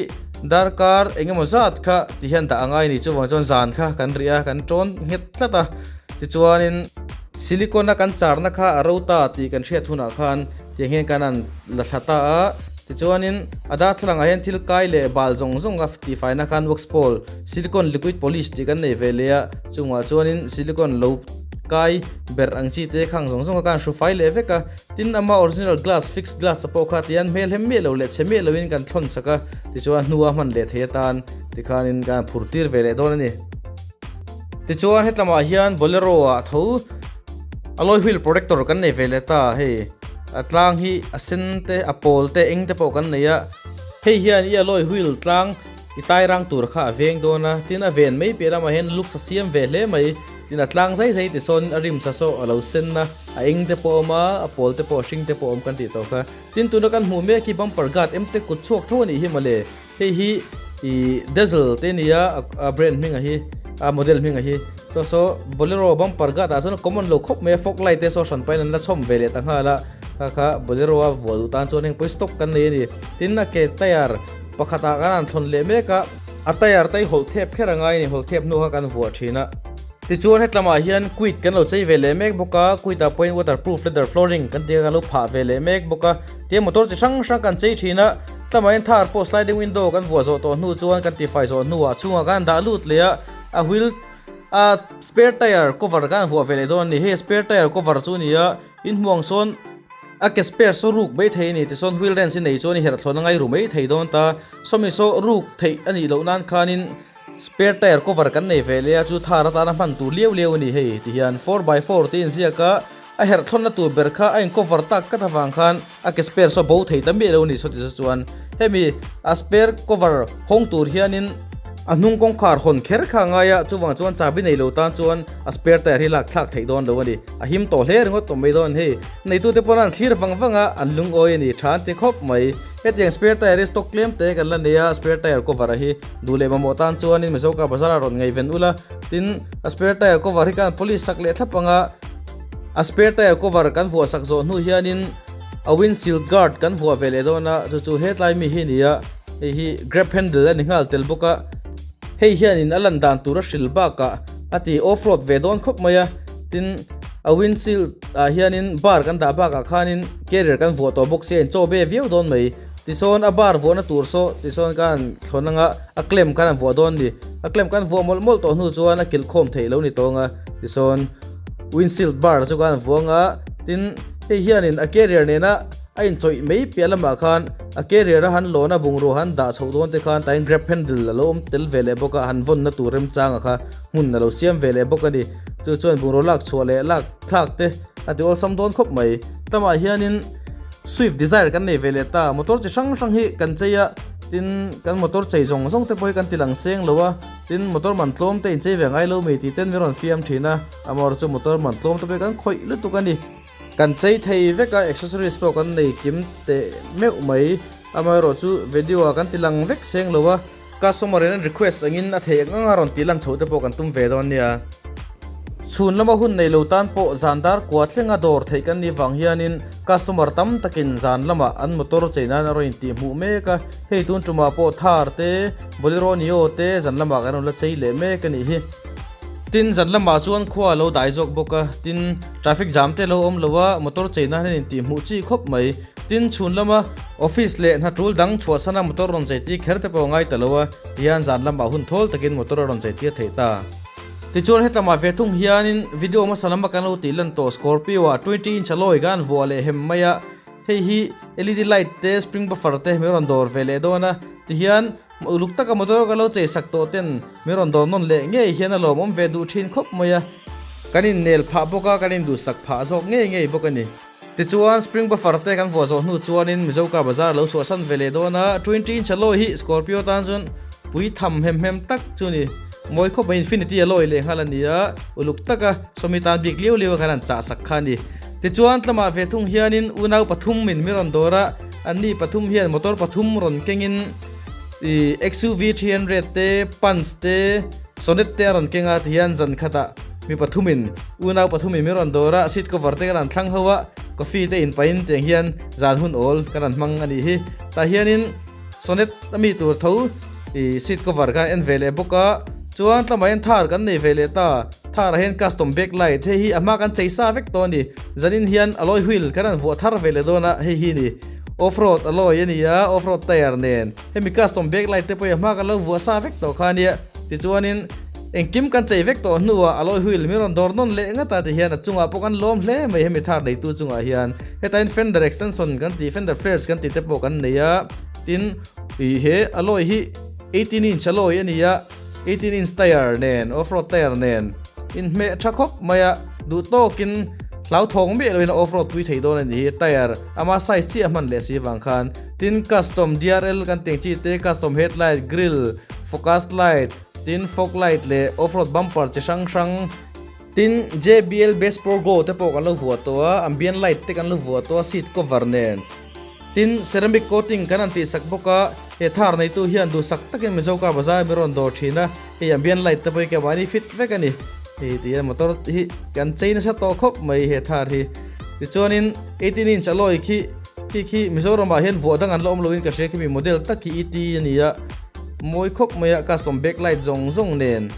darkar eng emaw zat kha ti hian dah a ngai a ni chuvang chuan zan kha kan rih a kan tawn nghet tlat a. Tichuanin silicone a kan charna kha a ro ta tih kan hriat hunah khan tiang hian kan han la thla ta a. Tichuanin a darthlalangah hian thil kai leh bal zawng zawng a tihfaina khan wax pawl silicone liquid polish tih kan nei ve leh a. Chungah chuanin silicone lo kai berh ang chi te khang zawng zawng kha kan hrufai leh vek a. Tin ama original glass fixed glass a pawh kha tihian hmel hem miah lo leh chhe miah loin kan thlawn sak a. Tichuan hnua hman leh thei atan tikhanin kan phur tir ve leh dawn a ni. Tichuan hetlamah hian Bolero ah tho alloy wheel protector kan nei ve leh ta hei a tlang hi a sen te a pawl te eng te pawh kan nei a hei hian i alloy wheel tlang i tai rang tur kha a veng dawn a tin a ven mai piah lamah hian looks a siam ve hle mai tin a tlang zai zai ti sawn a rim sa saw a lo sen a a eng te pawh a awm a a pawl te pawh a hring te pawh a awm kan tih tawh kha tin tuna kan hmuh mek hi bumper guard em te kut chhuak tho a nih hi mawle. Hei hi ih Dazzle te nia a brand hming a hi a model hming a hi chuan saw Bolero bumper guard ah chuan common lo khawp mai a fog light te saw hran pahin an la chhawm ve leh ta nghal a kha kha Bolero a vuah duh tan chuan heng pawh hi stock kan nei a ni tin a ke tyre pakhat ah kan han thawn leh mek a a tyre te hi hawlh thep kher a ngai a ni hawlh thep hnu kha kan vuah thin a. Tichuan hetlamah hian quid kan lo chei ve leh mek bawk a quid ah pawhin waterproof leather flooring kan tih kha kan lo phah ve leh mek bawk a tia motor chi hrang hrang kan chei thin a. Tlamain thar pawh sliding window kan vuah zawh tawh hnu chuan kan tifai zawh hnuah chhungah kan dah lut leh a, a wheel a spare tyre cover kan vuah ve leh dawn a ni. Hei spare tyre cover chu a ni a, in hmuh ang sawn a ke spare saw ruk mai thei a ni tichuan wheel wrench i nei chuan i herh thlawn a ngai ru mai thei dawn ta. Sawmi saw ruk theih a nih loh nan khanin spare tyre cover kan nei ve leh a, chu thar atana hman tur liau liau a ni hei tihian 4x4 te inziak a, a herh thlawnna tur ber kha a in cover tak kat avang khan A ke spare saw bo thei ta miah lo a ni saw ti chu chuan hemi a spare cover hawng tur hianin a hnung kawngkhar hawn kher kha a ngai a, chuvang chuan chabi nei lo tan chuan a spare tyre hi lak thlak theih dawn lo a ni. A him tawh hle ringawt tawh mai dawn hei. Neitute pawh an thlir vang vang a, an lungawi a ni tha an ti khawp mai. Hetiang spare tyre hi stock tlem te kan la nei a, spare tyre cover a hi duh leh mamawh tan chuanin Mizo car bazar ah rawn ngaihven ula, tin a spare tyre cover hi kan polish sak leh thlap ang a, A spare tyre cover kan vuah sak zawh hnu hianin a windshield guard kan vuah ve leh dawn a, chu chu hetlai mi hi a ni a, hei hi grab handle a ni nghal tel bawk a, hei hianin a lan dan tur a hril bakah a ti off road ve dawn khawp mai a, tin a windshield ah hianin bar kan dah bakah khanin carrier kan vuah tawh bawk sia in chaw be viau dawn mai, tisawn a bar vuahna tur saw tisawn kan thlawn anga a clamp khan an vuah dawn a ni, a clamp kan vuah mawlh mawlh tawh hnu chuan a kilh khawm theih lo ni tawng a, tisawn. Windshield bar chu khan vuang a, tin hei hianin a carrier nena a inchawih mai piah lamah khan a carrier a han lawn a bungrua han dah chhoh dawn te khan tain grab handle a lo awm tel ve leh bawk a, han vawnna tur remchanga kha hmun a lo siam ve leh bawk a ni. Chu chuan bungrua lak chhuah leh lak thlak te a ti awlsam dawn khawp mai. Tamah hianin Swift Dzire kan nei ve leh ta, motor chi hrang hrang hi kan chei a, tin kan motor chei zawng zawng te pawh hi kan ti lang seng lo a. Tin, motor man tlawm te inchei ve ngai lo mi tih ten min rawn fiam thin a, amaherawhchu chu motor man tlawm te pawh hi kan khawih lutuk a ni. Kan chei thei vek a, accessories pawh kan nei kim teh meuh mai, amaherawhchu chu video ah kan ti lang vek seng lo a, customer in an request angin a theih ang anga rawn tih lan chhoh te pawh kan tum ve dawn nia. Chhun lama hun nei lo tan pawh zan dar kua thlenga dawr theih kan nih vang hianin customer tam takin zan lamah an motor chei nan a rawn intih hmuh mek a, hei tun tumah pawh Thar te, Bolero Neo te zan lamah kan rawn la chei leh mek a nih hi. Tin, zan lamah chuan khua a lo dai zawk bawk a, tin, traffic jam te lo awm lo a, motor chei nan hian intih hmuh chi khawp mai. Tin, chhun lama office leh hna tul dang chhuahsana motor rawn chei tir kher te pawh a ngai ta lo a, tihian zan lamah hun thawl takin motor a rawn chei tir theih ta. Tichuan hetlamah ve thung hianin video hmasa lama kan lo tih lan tawh Scorpio ah 20 inch alloy kan vuah leh hem mai a, Hei hi led light te spring buffer te min rawn dawr ve leh dawn a tihian uluk taka motor ka lo chei sak tawh ten min rawn dawr nawn leh ngei hian a lawmawm ve duh thin khawp mai a kan innel phah bawk a kan induhsak phah zawk ngei ngei bawk a ni. Tichuan spring buffer te kan vuah zawh hnu chuanin Mizo car bazar lo chhuahsan ve leh dawn a 20 inch alloy hi Scorpio tan chuan pui tham hem hem tak chu ni. Mawi khawp mai Infinity a lawi leh nghal a ni a, uluk taka sawmi tan bik liau liau a khan an chah sak kha a ni. Tichuan tlamah ve thung hianin unau pathum in mi rawn dawr a, anni pathum hian motor pathum rawn kengin ih XUV 300 te, Punch te, Sonet te a rawn keng a tihian zan khatah mi pathumin unau pathumin mi rawn dawr a, seat cover te kan han thlang ho a, coffee te inpahin tiang hian zan hun awl kan han hmang a nih hi. Tah hianin Sonet a mi tur tho ih seat cover khan en ve leh bawk a, chuan tlamah hian thar kan nei ve leh ta, thar ah hian custom back light hei hi a hma kan chei sa vek tawh a ni, zanin hian alloy wheel kan han vuah thar ve leh dawn a, hei hi ni off road alloy a ni a, off road tyre nen hemi custom back light te pawh hi a hma kan lo vuah sa vek tawh kha a nia, tichuanin engkim kan chei vek tawh hnuah alloy wheel min rawn dawr nawn leh ngat a tihian a chungah pawh kan lawm hle mai hemi thar neitu chungah hian. Hetain fender extension kan tih fender flares kan tih te pawh kan nei a, tin ih he alloy hi 18 inch alloy a ni a, 18 inch tyre nen off road tyre nen inhmeh tha khawp mai a, duh tawkin hlauthawng miah loin a off road pui thei dawn a ni hi tyre ama size chiah a hman leh si vang khan, tin custom DRL kan tih ang chi te custom headlight grille focus light tin fog light leh off road bumper chi hrang hrang. Tin, JBL Bass Pro Go te pawh kan lo vuah tawh a, ambient light te kan lo vuah tawh a seat cover nen. Tin, ceramic coating kan han tihsak bawk a, he thar neitu hian duhsak takin Mizo car bazar mi rawn dawr thin a, hei ambient light te pawh hi keimahni fit vek a ni. Hei ti hian motor hi kan chei nasa tawh khawp mai he thar hi. Tichuanin 18 inch alloy khi khi khi Mizoramah hian vuah dang an la awm loin ka hria khimi model tak hi ET a ni a, mawi khawp mai a custom backlight zawng zawng nen.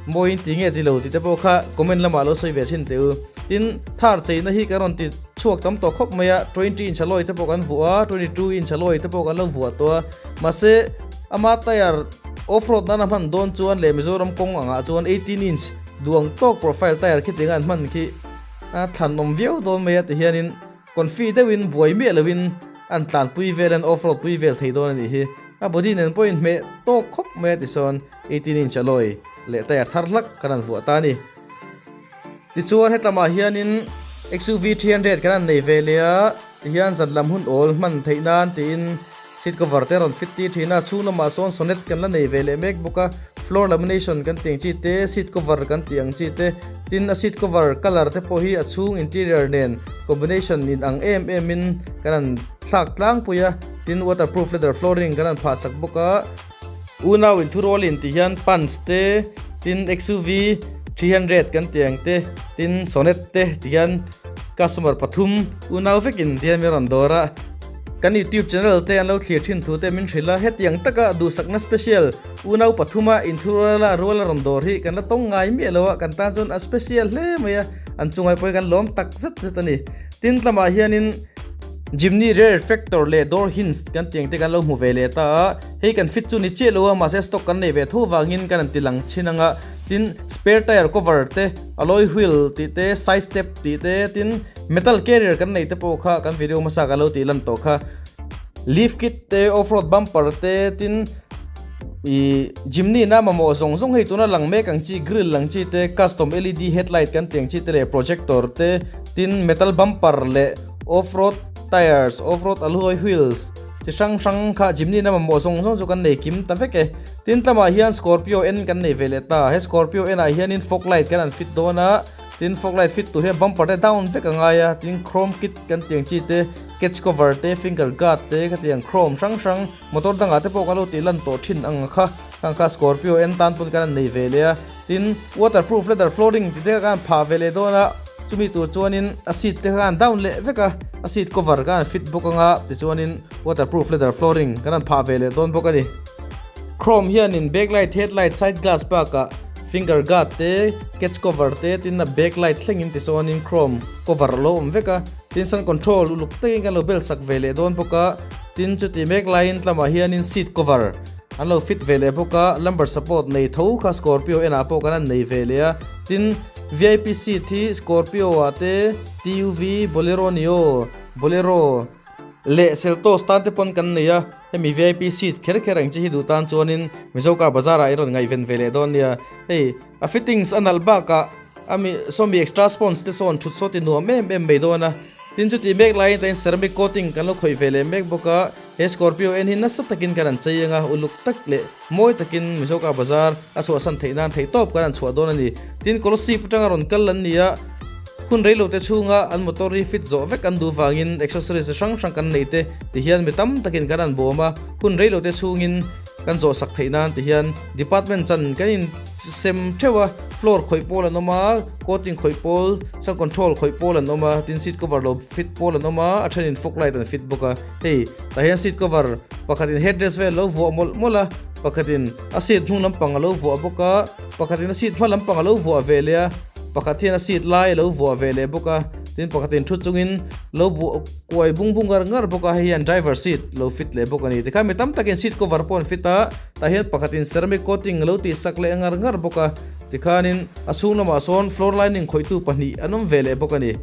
Mawiin ti nge ti lo tih te pawh kha comment lamah lo sawi ve thin teh u. Tin, thar cheina hi kan rawn ti chhuak tam tawh khawp mai a, 20 inch alloy te pawh kan vuah a, 22 inch alloy te pawh kan lo vuah tawh a. Mahse, ama tyre off road nana hman dawn chuan leh Mizoram kawng angah chuan 18 inch duang tawk profile tyre khitianga an hman khi a thlanawm viau dawn mai a ti hianin Confi deuhin buai miah loin an tlanpui vel an off road pui vel thei dawn a nih hi. A body nen pawhin hmeh tawk khawp mai a ti sawn 18 inch alloy leh tyre thar hlak kan han vuah ta a ni. Tichuan hetlamah hianin XUV 300 kan han nei ve leh a, tihian zan lam hun awl hman theih nan tiin seat cover te a rawn fit tir thin a, chhung lamah sawn Sonet kan la nei ve leh mek bawk a, floor lamination kan tih ang chi te, seat cover kan tih ang chi te, tin a seat cover colour te pawh hi a chhung interior nen combination in ang em em in kan han thlak tlangpui a, tin waterproof leather flooring kan han phah sak bawk a. Unau inthurualin tih hian Punch te, tin XUV 300 kan tih ang te, tin Sonet te tih hian customer pathum unau vekin ti hian min rawn dawr a. Kan YouTube channel te an lo thlir thin thu te min hrilh a, hetiang taka duhsakna special unau pathuma inthuruala ruala rawn dawr hi kan la tawng ngai miah lo a, kan tan chuan a special hle mai a, an chungai pawhin kan lawm tak zet zet a ni. Tin tlamah hianin Jimny rear reflector leh door hinge kan tih ang te kan lo hmu ve leh ta a, hei kan fit chu ni chiah lo a, mahse stock kan nei ve tho vangin kan han ti lang chhin ang a, tin spare tyre cover te, alloy wheel tih te, side step tih te, tin Metal carrier kan nei te pawh kha kan video hmasa kan lo tih lan tawh kha. Lift kit te, off road bumper te, tin ih Jimny na mamawh zawng zawng hei tuna lang mek ang chi grill ang chi te, custom LED headlight kan tih ang chi te leh projector te, tin metal bumper leh off road tires, off road alloy wheels chi hrang hrang kha Jimny na mamawh zawng zawng chu kan nei kim ta vek e. Tin tlamah hian Scorpio N kan nei ve leh ta. He Scorpio N ah hianin fog light kan han fit dawn a. Tin fog light fit tur hian bumper te down vek a ngai a, tin chrome kit kan tih ang chi te, catch cover te, finger guard te khatiang chrome hrang hrang motor dangah te pawh kan lo tih lan tawh thin ang kha, khang kha Scorpio en tan pawn kan han nei ve leh a, tin waterproof leather flooring tih te kha kan han phah ve leh dawn a, chumi tur chuanin a seat te kha kan han down leh vek a, a seat cover kan han fit bawk ang a, tichuanin waterproof leather flooring kan han phah ve leh dawn bawk a ni. Chrome hianin backlight, headlight, side glass bakah Finger guard te, catch cover te tin a back light thlengin tichuanin chrome cover a lo awm vek a, tin sun control uluk takin kan lo bel sak ve leh dawn bawk a, tin chuti mek laiin tlamah hianin seat cover an lo fit ve leh bawk a, lumbar support nei tho kha Scorpio enah pawh kan han nei ve leh a, tin vip seat hi Scorpio ah te TUV, Bolero Neo, Bolero leh Seltos tan te pawn kan nei a. Hemi vip seat kher kher ang chi hi duh tan chuanin Mizo car bazar ah i rawn ngaihven ve leh dawn nia. Hei a fittings a nalh bakah ami sawmi extra sponge te sawn thut saw ti nuam em em mai dawn a. Tin chutih mek laiin tain ceramic coating kan lo khawih ve leh mek bawk a, he Scorpio en hi nasa takin kan han chei ang a, uluk tak leh mawi takin Mizo car bazar a chhuahsan theih nan theihtawp kan han chhuah dawn a ni. Tin Kolasib atanga rawn kal an ni a, hun reilote chhunga an motor hi fit zawh vek an duh vangin accessories hrang hrang kan neih te ti hian mi tam takin kan han bawm a, hun reilote chhungin kan zawh sak theih nan ti hian department chan kan in sem theuh a, floor khawih pawl an awm a, coating khawih pawl, sound control khawih pawl an awm a, tin seat cover lo fit pawl an awm a, a thenin fog light an fit bawk a, hei tah hian seat cover pakhatin headrest vel lo vuah mawlh mawlh a, pakhatin a seat hnung lampang a lo vuah bawk a, pakhatin a seat hma lampang a lo vuah ve leh a, pakhat hian a seat lai a lo vuah ve leh bawk a, tin pakhatin thu chungin lo buah. Kuai bung bung ngar ngar bawk a, hei hian driver seat lo fit leh bawk a ni. Tikhan mi tam takin seat cover pawh an fit a, tah hian pakhatin ceramic coating a lo tih sak leh ngar ngar bawk a. Tikhanin a chhung lamah sawn floor lining khawihtu pahnih an awm ve leh bawk a ni.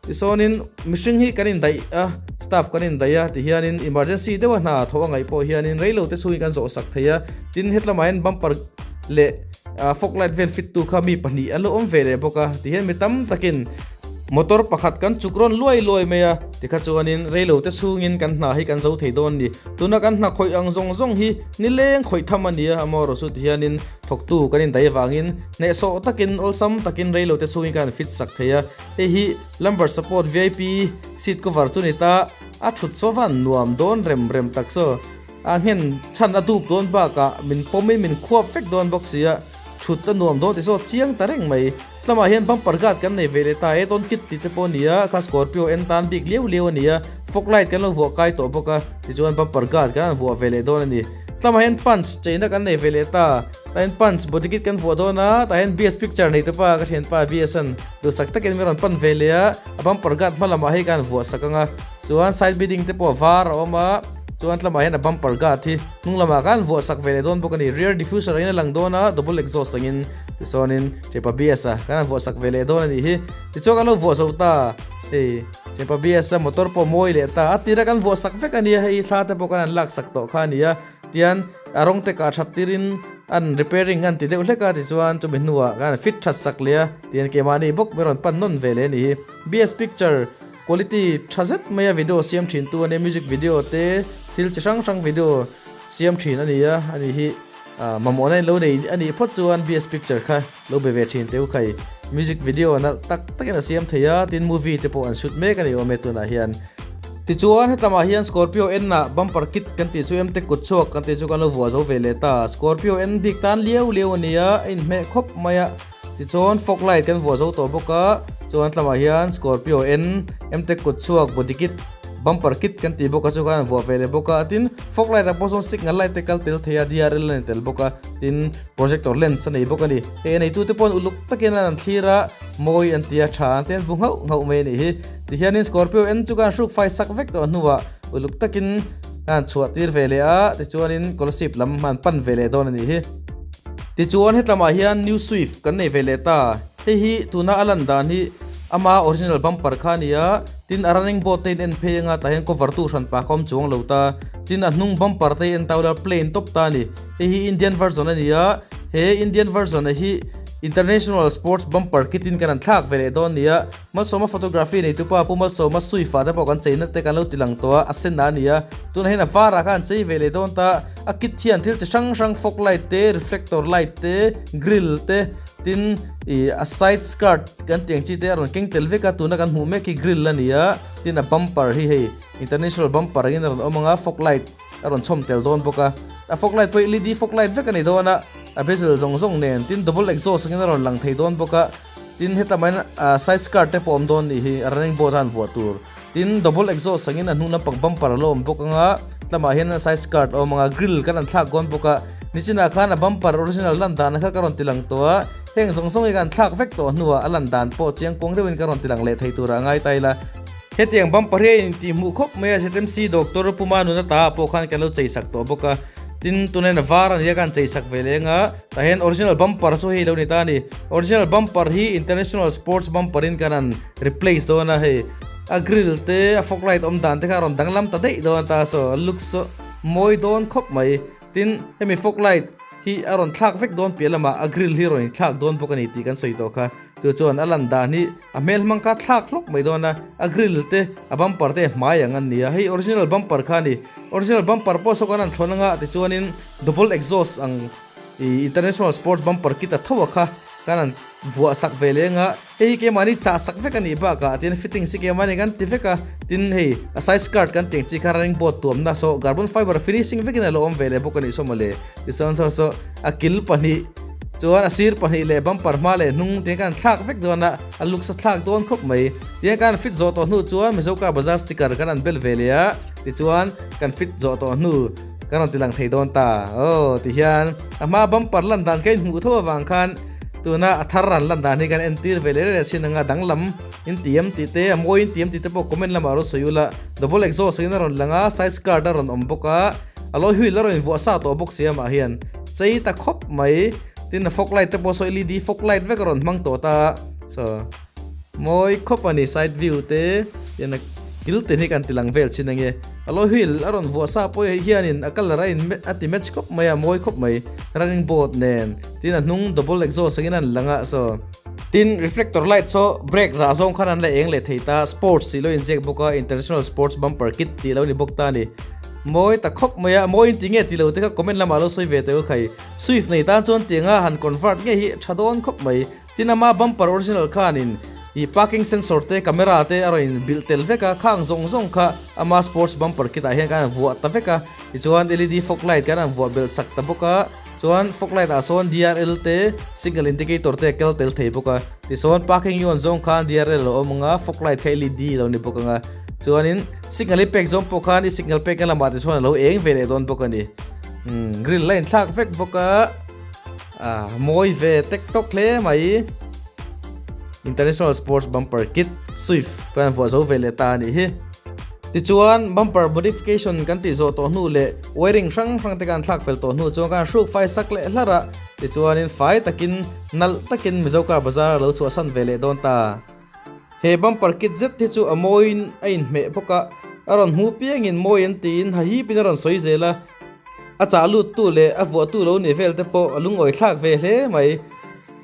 Tisawnin mihring hi kan indaih a, staff kan indaih a, tihianin emergency deuha hna tho a ngaih pawh hianin reilo te chhungin kan zawh sak thei a. Tin, hetlamah hian bumper leh fog light vel fit tu kha mi pahnih an lo awm ve leh bawk a. Tihian mi tam takin. Motor pakhat kan chuk rawn luai luai mai a, tikha chuanin reilo te chhungin kan hna hi kan zo thei dawn ni. Tuna kan hna khawih ang zawng zawng hi nileng khawih tham a ni a, amaherawh chu tihianin thawktu kan indaih avangin hnehsawh takin awlsam takin reilo te chhungin kan fit sak thei a. Hei hi lumbar support vip seat cover chu ni ta, a thut saw van nuam dawn rem rem tak chu a nghen chhan a dup dawn bakah min pawmin min khuap vek dawn bawk si a, thut a nuam dawn ti saw chiang ta reng mai. Tlamah hian bumper guard kan nei ve leh ta e, tawn kit tih te pawh a ni a, kha Scorpio en tan bik liau liau a ni a, fog light kan lo vuah kai tawh bawk a, tichuan bumper guard kan han vuah ve leh dawn a ni. Tlamah hian punch cheina kan nei ve leh ta, tah hian punch body kit kan vuah dawn a, tah hian BS picture nei tupa ka thianpa BS an duhsak takin min rawn pan ve leh a, a bumper guard hma lamah hei ka han vuah sak ang a, chuan side beading te pawh a var a awm a, chuan tlamah hian a bumper guard hi hnung lamah ka han vuah sak ve leh dawn bawk a ni, rear diffuser angin a lang dawn a, double exhaust angin tichuanin. Chepa BS a kan han vuah sak ve leh dawn a nih hi. Tichuan kan lo vuah zo ta. Hei Chepa BS a motor pawh mawi leh ta. A tira kan vuah sak vek a nia hei thla te pawh kan han lak sak tawh kha a nia. Tian a rawng te kah that tirin an repairing an ti deuh hlek a tichuan chumi hnuah kan han fit that sak leh a. Tian keimahni bawk min rawn pan nawn ve leh a nih hi. BS picture quality tha zet mai a video siam thin tu a nia music video te thil chi hrang hrang video siam thin a ni a a nih hi. Mamawhna in lo nei a nih phawt chuan BS picture kha lo be ve thin teh u khai. Music video nalh tak takin a siam thei a, tin movie te pawh an shoot mek a ni awm e tunah hian. Tichuan hetlamah hian Scorpio N ah bumper kit kan tih chu Mtech kut chhuak kan tih chu kan lo vuah zo ve leh ta. Scorpio N bik tan liau liau a ni a, a inhmeh khawp mai a. Tichuan fog light kan vuah zo tawh bawk a, chuan tlamah hian Scorpio N, Mtech kut chhuak body kit, bumper kit kan tih bawk a chu khan an vuah ve leh bawk a, tin fog light ah pawh sawn signal light te kal tel thei a DRL a ni tel bawk a, tin projector lens a nei bawk a ni. Hei a neitu te pawhin uluk takin an an thlir a, mawi an ti a, tha an ti a, an bu nghauh nghauh mai a nih hi. Tihianin Scorpio N chu khan hruk fai sak vek tawh hnuah uluk takin an chhuah tir ve leh a, tichuanin Kolasib lam an pan ve leh dawn a nih hi. Tichuan hetlamah hian New Swift kan nei ve leh ta. Hei hi tuna a lan dan hi ama original bumper kha a ni a, tin a running board te in en phei anga tah hian cover tu hran pah kha awm chuang lo ta. Tin a hnung bumper te hi en tau ila plain tawp ta a ni. Hei hi Indian version a ni a, he Indian version a hi International Sports Bumper Kit in kan han thlak ve leh dawn a ni a. Malsawma photography neitu pa Pu Malsawma Swift ah te pawh kan cheina te kan lo ti lang tawh a, a sen a ni a, tunah hian a varah khan an chei ve leh dawn ta, a kit hian thil chi hrang hrang fog light te, reflector light te, grill te, tin ih a side skirt kan tih ang chi te a rawn keng tel vek a, tuna kan hmuh mek hi grill a ni a, tin a bumper hi hei international bumper angin a rawn awm ang a, fog light a rawn chhawm tel dawn bawk a, a fog light pawh hi led fog light vek a ni dawn a, a bezel zawng zawng nen, tin double exhaust angin a rawn lang thei dawn bawk a. Tin heta mai size skirt te pawh awm dawn nih hi a running board a han vuah tur. Tin double exhaust angin a hnung lampang bumper a lo awm bawk anga tlamah hian size skirt a awm anga grill kan han thlak dawn bawk a. Nichinah khan a bumper original lan dan kha ka rawn ti lang tawh a, heng zawng zawng hi ka han thlak vek tawh hnuah a lan dan pawh chiang kuang deuhin ka rawn ti lang leh thei turah a ngai ta ila. Hetiang bumper hi a intihhmuh khawp mai a, ZMC Doctor Puma nuna ta ah pawh khan kan lo chei sak tawh bawk a. Tin tunah hian a var a nia ka han chei sak ve leng a. Tah hian original bumper chu hei lo ni ta a ni. Original bumper hi international sports bumper in kan han replace dawn a hei. A grill te a fog light awm dan te kha a rawn danglam ta daih dawn ta so a looks chu mawi dawn khawp mai. Tin hemi fog light hi a rawn thlak vek dawn piah lamah a grill hi a rawn inthlak dawn bawk a ni tih kan sawi tawh kha. Chu chuan a lan dan hi a hmel hmang kha thlak hlawk mai dawn a, a grill te a bumper te hmai ang an ni a, hei original bumper kha a ni. Original bumper pawh saw kan han thlawn anga tichuanin double exhaust ang ih international sports bumper kit a tho a kha kan han vuah sak ve leng a. Hei hi keimahni chah sak vek a nih bakah tin fittings hi keimahni kan ti vek a, tin hei a side skirt kan tih ang chi kha running board tuamna saw carbon fiber finishing vekin a lo awm ve leh bawk a nih saw mawle. Tichuan saw saw a kil pahnih chuan a sir pahnih leh bumper hma leh hnung tiang khan thlak vek dawn a, a looks a thlak dawn khawp mai. Tiang khan fit zawh tawh hnu chuan Mizo Car Bazaar sticker kan han bel ve leh a, tichuan kan fit zawh tawh hnu kan rawn ti lang thei dawn ta. Aw tihian a hma bumper lan dan kha inhmuh tho avang khan Tuna a thar an lan dan hi kan entir ve leh leh chin anga danglam in tiam tih te a mawi in tiam tih te pawh comment lamah rawn sawi ula double exhaust in a rawn lang a side skirt a rawn awm bawk a alloy wheel a rawn invuah sa tawh bawk si amah hian chei ta khawp mai tin a fog light te pawh saw led fog light vek a rawn hmang tawh ta so Mawi khawp a ni side view te hian a kil te hi kan ti lang vel chin ange alloy wheel a rawn vuah sa pawh hei hianin a colour a in a ti match khawp mai a mawi khawp mai running board nen tin a hnung double exhaust angin a an lang a saw tin reflector light saw brake zah zawng khan an la eng leh thei ta sports tih lo inziak bawk a international sports bumper kit tih lo ni bawk ta a ni mawi ta khawp mai a mawi in ti nge ti lo te kha comment lamah lo sawi ve teh u khai swift nei tan chuan tianga han convert nge hi tha dawn khawp mai. Tin ama bumper original khanin ih parking sensor te camera te a rawn in bilh tel vek a, khang zawng zawng kha ama sports bumper kit ah hian kan han vuah ta vek a, tichuan led fog light kan han vuah belh sak ta bawk a, chuan fog light ah sawn DRL te signal indicator te a kel tel thei bawk a, tichuan parking yawn zawng khan DRL a lo awm ang a, fog light kha led a lo ni bawk ang a, chuanin signal i pek zawng pawh khan i signal pek na lamah te chuan a lo eng ve leh dawn bawk a ni, umm grill a inthlak vek bawk a. A mawi ve tek tawk hle mai. International Sports Bumper Kit Swift kan vuah zo ve leh ta a nih hi. Tichuan bumper modification kan tih zawh tawh hnu leh wiring hrang hrang te kan thlak fel tawh hnu chuan kan hruk fai sak leh hlar a, tichuanin fai takin nalh takin Mizo Car Bazar a lo chhuahsan ve leh dawn ta. He bumper kit zet hi chu a mawiin a inhmeh bawk a, a rawn hmu piangin mawi an tiin hahipin a rawn sawi zel a, a chah luttu leh a vuahtu lo ni vel te pawh a lungawi thlak ve hle mai.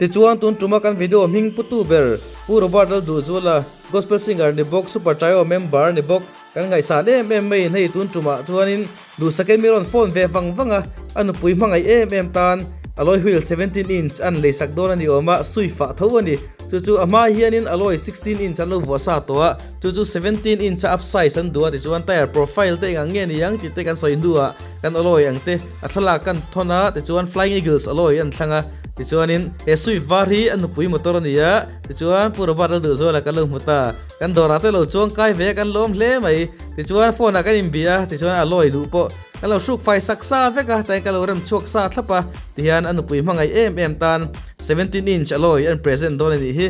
Tichuan tun tuma kan video hming putu ber Pu Robert Lalduhzula, Gospel Singer ni bawk, Super Trio member ni bawk, kan ngaihsan em em maiin hei tun tumah chuanin Duhsakin mi rawn phone ve vang vang a, a nupui hmangaih em em tan alloy wheel 17 inch an lei sak dawn a ni awm a, sui fah tho a ni. Chu chu a hma hianin alloy 16 inch an lo vuah sa tawh a, chu chu 17 inch a up size an duh a tichuan tyre profile te engang nge ni ang tih te kan sawi hnuah kan alloy ang te a thlalak kan thawn a, tichuan Flying Eagles alloy an thlang a, tichuanin he Swift var hi a nupui motor a ni a, tichuan Pu Robert Lalduhzuala kan lo hmu ta, kan dawrah te lo chuang kai ve a kan lawm hle mai. Tichuan phone ah kan inbia a, tichuan a lawi duh pawh kan lo hruk fai sak sa vek a, tain ka lo rem chhuak sa thlap a, tihian a nupui hmangaih em em tan 17 inch alloy an present dawn a nih hi.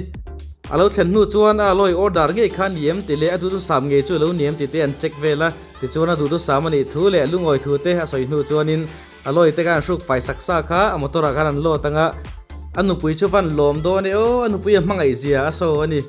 A lo thlen hnu chuan a alloy order ngei kha ni em tih leh a duhthusam ngei chu a lo ni em tih te an check vel a, tichuan a duhthusam a nih thu leh lungawi thu te a sawi hnu chuanin alloy te khan an hruk fai sak sa kha a motor ah khan an load anga a nupui chu van lawm dawn e aw, a nupui a hmangaih zia a saw a ni.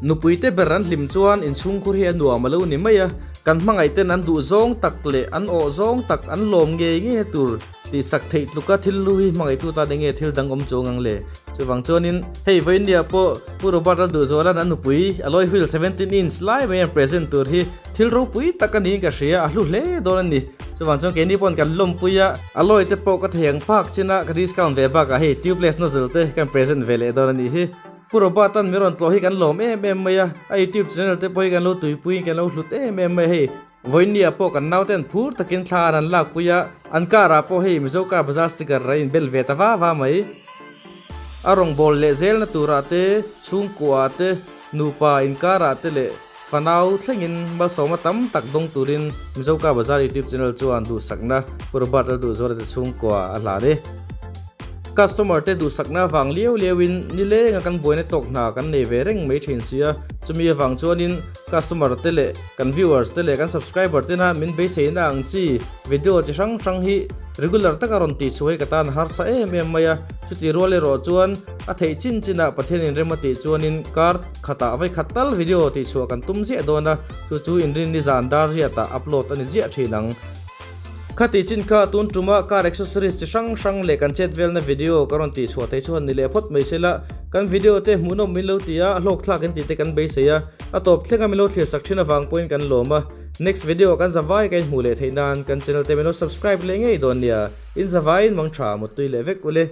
Nupui te ber an hlim chuan inchhungkhur hi a nuam a lo ni mai a, kan hmangaih ten an duh zawng tak leh an awh zawng tak an lawm ngei ngei na tur tih sak theih tluka thil lu hi hmangaihtu tan enge thil dang awm chuang ang le. Chuvang chuanin hei vawinia pawh Pu Robert Lalduhzuala'n a nupui alloy wheel 17 inch lai mai an present tur hi thil ropui tak a niin ka hria, a hlu hle dawn a ni. Chuvang chuan keini paw'n kan lawmpui a, alloy te pawh ka thei ang phak chin a, ka discount ve bakah hei tubeless nozzle te kan present ve leh dawn a nih hi. Pu Robert-a'n mi rawn tlawh hi kan lawm em em mai a, a youtube channel te pawh hi kan lo tuipuiin kan lo hlut em em mai a hei. Vawiinni ah pawh kan nauten phur takin thla an an lakpui a, an car ah pawh hei Mizo Car Bazaar sticker a inbel ve ta va va mai. A rawngbâwl leh zelna turah te, chhungkua ah te, nupa inkar ah te leh fanau thlengin malsawma tam tak dawng turin Mizo Car Bazaar youtube channel chuan duhsakna Pu Robert Lalduhzuala te chhungkua a hlan e. Customer te duhsakna avang liau liauin nilenga kan buaina tawk hna kan nei ve reng mai thin sia, chumi avang chuanin customer te leh kan viewers te leh kan subscriber tena min beiseina ang chi video chi hrang hrang hi regular taka rawn tih chhuah hi ka tan a harsa em em mai a, chuti rual erawh chuan a theih chin chinah Pathianin rem a tih chuanin kar khatah vawi khat tal video tih chhuah kan tum ziah dawn a, chu chu inrinni zan dar riatah upload a ni ziah thin ang. Khati chin kha tun tuma car accessories chi hrang hrang leh kan chet velna video ka rawn tih chhuah thei chuan ni leh phawt mai se la, kan video te hmuhnawm min lo ti a, hlawk thlak in tih te kan beisei a, a tawp thlenga min lo thlir sak thin avang pawhin kan lawm a. Next video ah kan zavai ka inhmuh leh theih nan kan channel te min lo subscribe leh ngei dawn nia, in zavaiin mang tha mawttui leh vek ule.